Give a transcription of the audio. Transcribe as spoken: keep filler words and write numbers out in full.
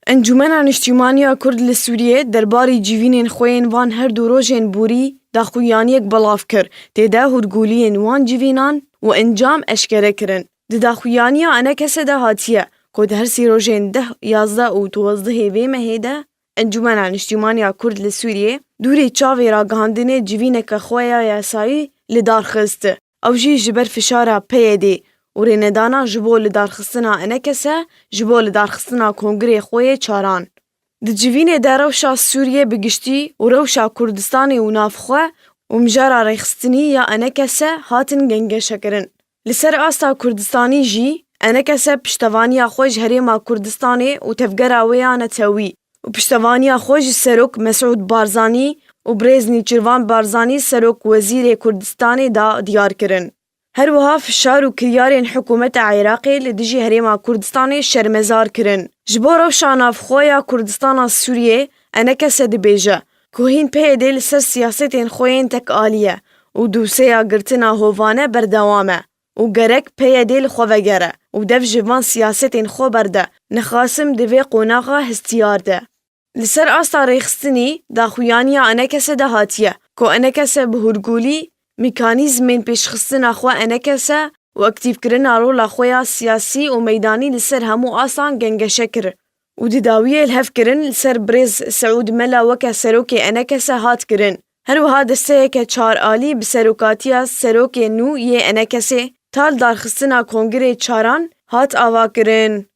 Encûmena Niştîmaniya Kurd li Sûriyê derbarî civînên xwe yên van her du rojên borî daxuyaniyek belav kir. Tê de hûrguliyên wan civînan û encam eşkere kirin. Di daxuyaniya ENKS'ê de hatiye ku di her sê rojên deh, yazdeh û duwazdehê vê mehê de Encûmena Niştîmaniya Kurd li Sûriyê dûrî çavê ragihandinê civîneke xwe ya yasayî li dar xist. Ew jî ji ber fişara PYD'ê û rênedana ji bo lidarxistina ENKS'ê ji bo lidarxistina kongirê xwe yê çaran. Di civînê de rewşa Sûriyê bi giştî û rewşa Kurdistanê û navxwe û mijara rêxistinî ya ENKS'ê hatin gengeşekirin. Li ser asta Kurdistanî jî ENKS'ê piştevaniya xwe ji Herêma Kurdistanê û tevgera wê ya netewî û piştevaniya xwe ji Serok Mesûd Barzanî û Birêz Nêçîrvan Barzanî Serok Wezîrê Kurdistanê da diyar kirin. Her wiha fişar û kiryarên hikûmeta Iraqê li dijî Herêma Kurdistanê şermezar kirin. Ji bo rewşa navxwe ya Kurdistana Sûriyê, ENKS'ê dibêje ku hîn PYD'ê li ser siyasetên xwe yên tekalî ye û dosyeya girtina hovane berdewam e û gerek PYD'ê li xwe vegere û dev ji van siyasetên xwe berde. Nexasim di vê qonaxa hestiyar de. Li ser asta rêxistinî, daxuyaniya ENKS'ê de hatiye ku ENKS'ê bi hûrgulî mekanîzmên pêşxistina xwe ENKS'ê û aktîfkirina rola xwe ya siyasî û meydanî li ser hemû astan gengeşe kir û di dawiyê li hev kirin li ser birêz Seûd Mela weke serokê ENKS'ê hat kirin. Her wiha desteyeke çar alî bi serokatiya serokê nû yê ENKS'ê ta lidarxistina kongirê çaran hat avakirin.